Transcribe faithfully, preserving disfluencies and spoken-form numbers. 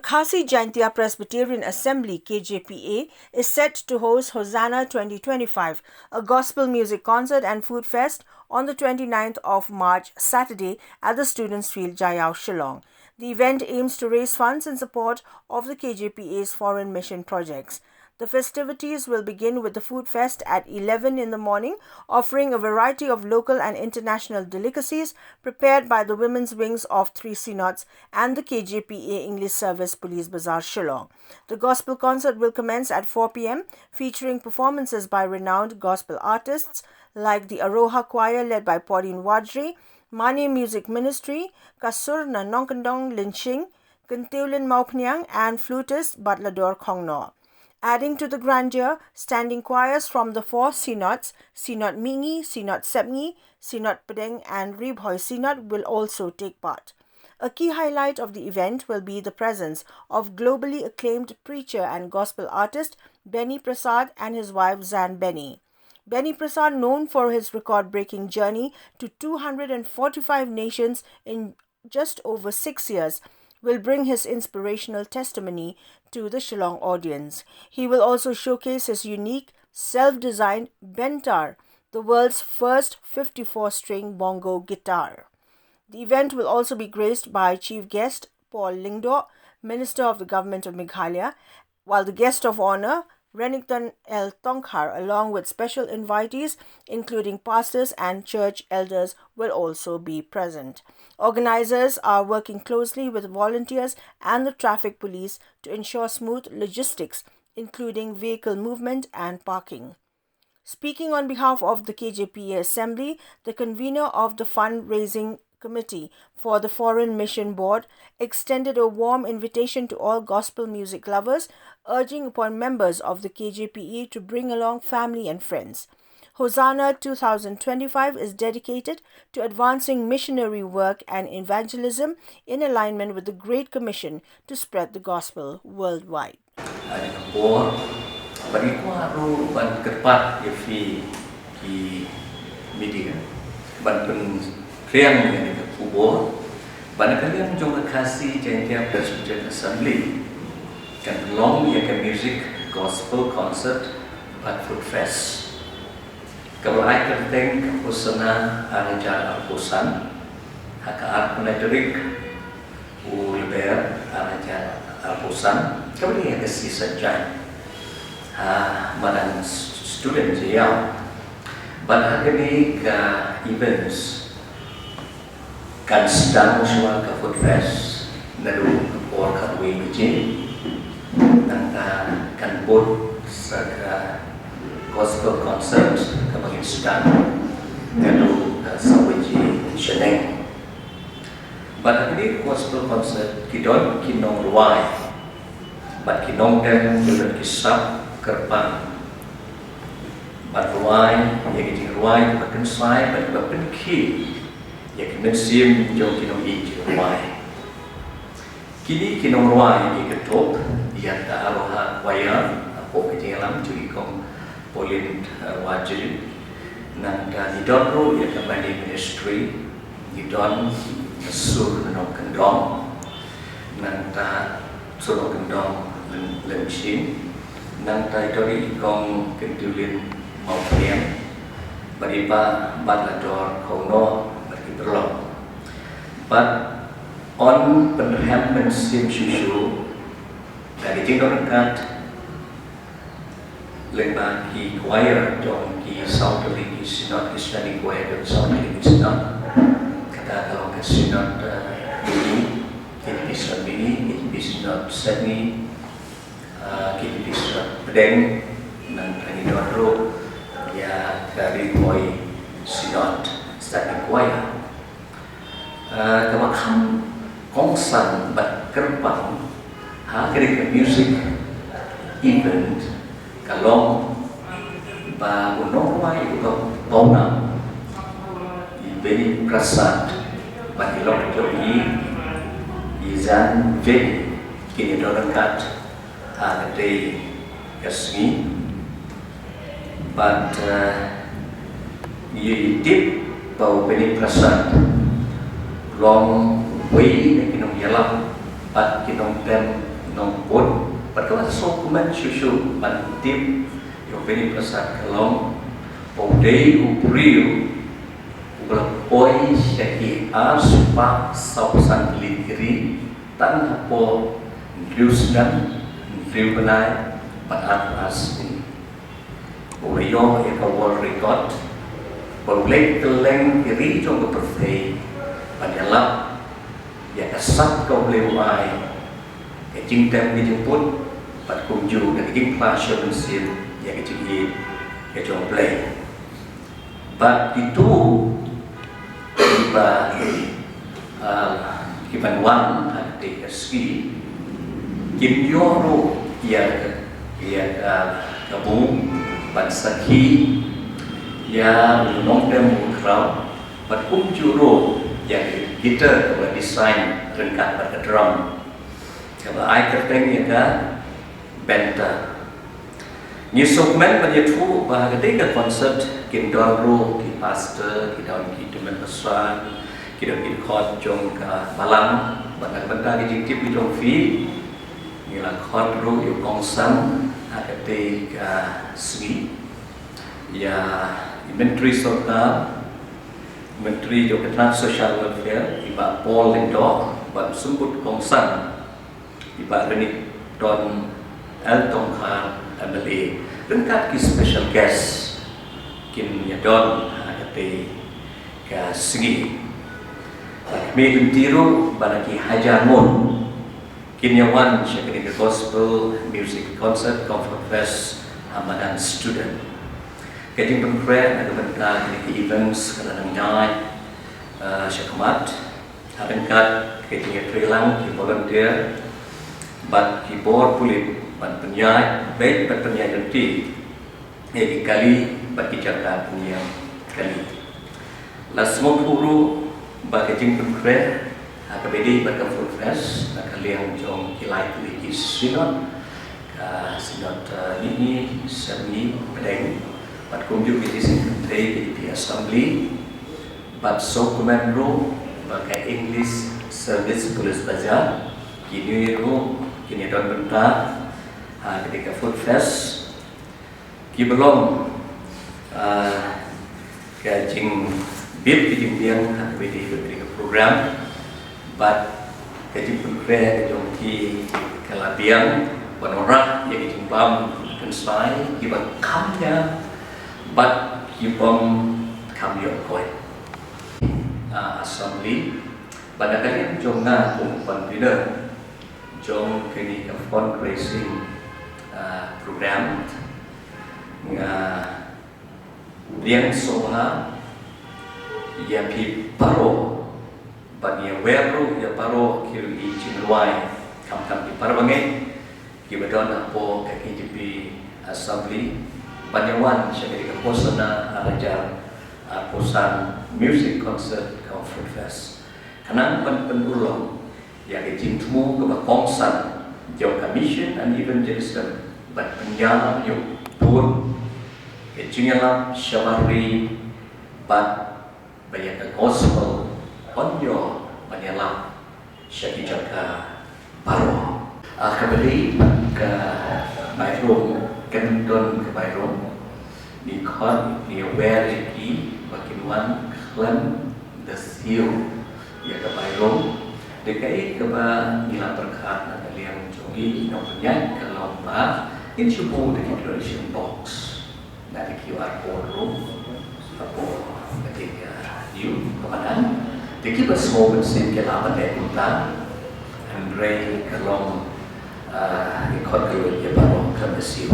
Khasi Jaintia Presbyterian Assembly, K J P A, is set to host Hosanna twenty twenty-five, a gospel music concert and food fest on the twenty-ninth of March, Saturday, at the Students' Field, Jaiaw, Shillong. The event aims to raise funds in support of the K J P A's foreign mission projects. The festivities will begin with the food fest at eleven in the morning, offering a variety of local and international delicacies prepared by the women's wings of Three Synods and the K J P A English Service, Police Bazar, Shillong. The gospel concert will commence at four p m, featuring performances by renowned gospel artists like the Aroha Choir, led by Pauline Wadri, Mane Music Ministry, Ka Sur na Nongkyndong Lynshing, Kyntiewlyn Mawphniang, and flutist Batlador Khongno. Adding to the grandeur, standing choirs from the four synods, Synod Mihngi, Synod Sepngi, Synod Pdeng, and Ri Bhoi Synod, will also take part. A key highlight of the event will be the presence of globally acclaimed preacher and gospel artist Benny Prasad and his wife Zan Benny. Benny Prasad, known for his record-breaking journey to two hundred and forty-five nations in just over six years, will bring his inspirational testimony to the Shillong audience. He will also showcase his unique self-designed Bentar, the world's first fifty-four string bongo guitar. The event will also be graced by Chief Guest Paul Lyngdoh, Minister of the Government of Meghalaya, while the guest of honor, Renikton L Tongkhar, along with special invitees, including pastors and church elders, will also be present. Organizers are working closely with volunteers and the traffic police to ensure smooth logistics, including vehicle movement and parking. Speaking on behalf of the K J P A Assembly, the convener of the fundraising committee for the Foreign Mission Board extended a warm invitation to all gospel music lovers, urging upon members of the K J P A to bring along family and friends. Hosanna two thousand twenty-five is dedicated to advancing missionary work and evangelism in alignment with the Great Commission to spread the gospel worldwide. Ha kane ka por, ba ngi kwah ruh ban kyrpad ïa phi ki media ban pynphriang ïa kane ka khubor, ba na ka liang jong ka Khasi Jaintia Presbyterian Assembly kan long ïa ka music gospel concert bad food fest. Kaba ai kyrteng ka Hosanna ar hajar arphew san, ha ka arphew lai tarik u Lber ar hajar arphew san, kaba dei ha ka sngi Saitjaiñ, ha madan Students' Hall. Bad ha kane ka events kan sdang shuwa ka food fest naduh ka por khatwei baje. Nangta kan bud sa ka gospel concert kaba ngin sdang naduh ka saw baje shaneng. Bad ha kane ka gospel concert ki don ki nongrwai bad ki nongtem, ki don ki sap kyrpang ban rwai ïa ki jingrwai kiba kynsai bad kiba pynkhih ïa ki mynsiem jong ki nongïeit jingrwai. Kine ki nongrwai ki kynthup ïa ka Aroha Choir, hapoh ka jingïalam jong i Kong Pauline, eh, Wajri. Nangta ngi don ruh ïa ka Mane Ministry, ngi don ka Sur na Nongkyndong, nangta Sur Nongkyndong Lyn-, Lyngshing, nangta i don i Kong Kyntiewlyn Mawphniang, bad i Bah Batlador Khongno, bad ki paralok. Bad yn pynrhem mynsiem shuh shuh da ka jingdon ryngkat lyngba ki choir jong ki saw tylli ki synod, ki standing choir jong ki saw tylli ki synod. Kata ka long ka Synod, eh, Mihngi, K J P Synod Mihngi, K J P Synod Sepngi, eh, K J P Synod Pdeng, nangta ngi don ruh ïa ka Ri Bhoi Synod Standing Choir. Ah, kaba kham kongsan bad kyrpang ha kane ka music event ka long ba u nongrwai uba pawnam, i Benny Prasad, bad i lok jong i, i Zan Benny, kin ïadon ryngkat ha katei ka sngi. Bad, eh, ngi tip ba u Benny Prasad long uwei na ki nongïalam bad ki nongtem Nongput, bad ka la sngewkmen shuh shuh ban tip ïa u Beni Prasad Kharlong, ba u dei u briew uba la poi sha ki arspah sawphew san tylli ki ri tang hapoh hynriew snem, hynriew bnai bad arphew ar sngi. U la ïoh ïa ka world record, ba u leit kylleng ki ri jong ka pyrthei ban ïalap ïa ka sap ka U Blei u ai, ka jingtem ka jingput, bad kumjuh ka jingphla sha mynsiem ïa ka jingïeit ka jong U Blei. Bad kito kiba, ah, kiban wan ha kata ka sngi, kin ïoh ruh ïa ka, ïa ka, ka buh ban sakhi ïa u nongtem u khraw, bad kumjuh ruh ïa ka guitar kaba design ryngkat bad ka drum, kaba ai kyrteng ïa ka Benta. Ngi sngewkmen ban ïathuh ba ha katei ka concert kin don ruh ki pastor, ki don ki tymmen basan, ki don ki dkhot jong ka balang, bad na ka bynta ka jingtip ka jong phi, ngi la khot ruh ïa u kongsan ha katei ka sngi, ïa i Myntri Sorkar, Myntri jong ka tnat Social Welfare, i Bah Paul Lyngdoh, bad u Symbud Kongsan, i Bah Renikton L Tongkhar M L A, ryngkat ki special guest kin ïadon ha katei ka sngi. Bad khmih lynti ruh ba na ki hajar ngut kin ïawan sha kane ka Gospel Music Concert Comfort Fest ha madan Student. Ka jingpynkhreh na ka bynta kine ki events ka la nang ïaid, eh, shakhmat, ha ryngkat ka jingïatreilang ki volunteer bad ki bor pulit ban pynïaid beit bad pynïaid lynti ïa ki kali bad ki jaka pynïeng kali. La sngewthuh ruh ba ka jingpynkhreh ha kaba ïadei bad ka Food Fest na ka liang jong ki lai tylli ki synod, ka Synod, eh, Nihngi, Sepngi, Pdeng, bad kumjuh ki jingïaseng kynthei, ki Assembly, bad sngewkmen ruh ba ka English Service Police Bazar, kine ruh kin ïadon bynta ha katei ka Food Fest, kiba long, ah, ka jingbit ka jingbiang ha kaba ïadei bad katei ka program, bad ka jingpynkhreh ka jong ki ka la biang ban wanrah ïa ka jingbam kynsai kiba kham ïa bad kibym kham ïoh koit. Ah, Assembly, bad na ka liang jong nga kum convener jong kane ka fundraising, ah, program, nga pdiang sngewbha ïa phi baroh, bad ngi wer ruh ïa baroh ki riew jingrwai, khamtam ki parabangeit kiba don hapoh ka K J P Assembly, ban ïawan sha kane ka Hosana ar hajar arphew san Music Concert cum Food Fest. Khnang ban pynurlong ïa ka jingthmu kaba kongsan jong ka Mission and Evangelism, ban pynïar ïa u bun ka jingïalap shabar ri, bad ba ïa ka gospel un ïoh ban ïalap sha ki jaka baroh. Ah, kaba dei ka ballroom, kan don ka ballroom, ngi khot, ngi wer ïa ki ba kin wan khlem da siew ïa ka ballroom. Dei kaei kaba ngi la pyrkhat na ka liang jong ngi, nongpynïaid ka long ba ngin shu buh da ki donation box, na ka Q R code ruh hapoh ka dei ka, ïa ka madan. Te kiba sngewbha shisha ki lah ban leh kumta, hynrei ka long, ah, ngi khot ka long ïa baroh khlem da siew.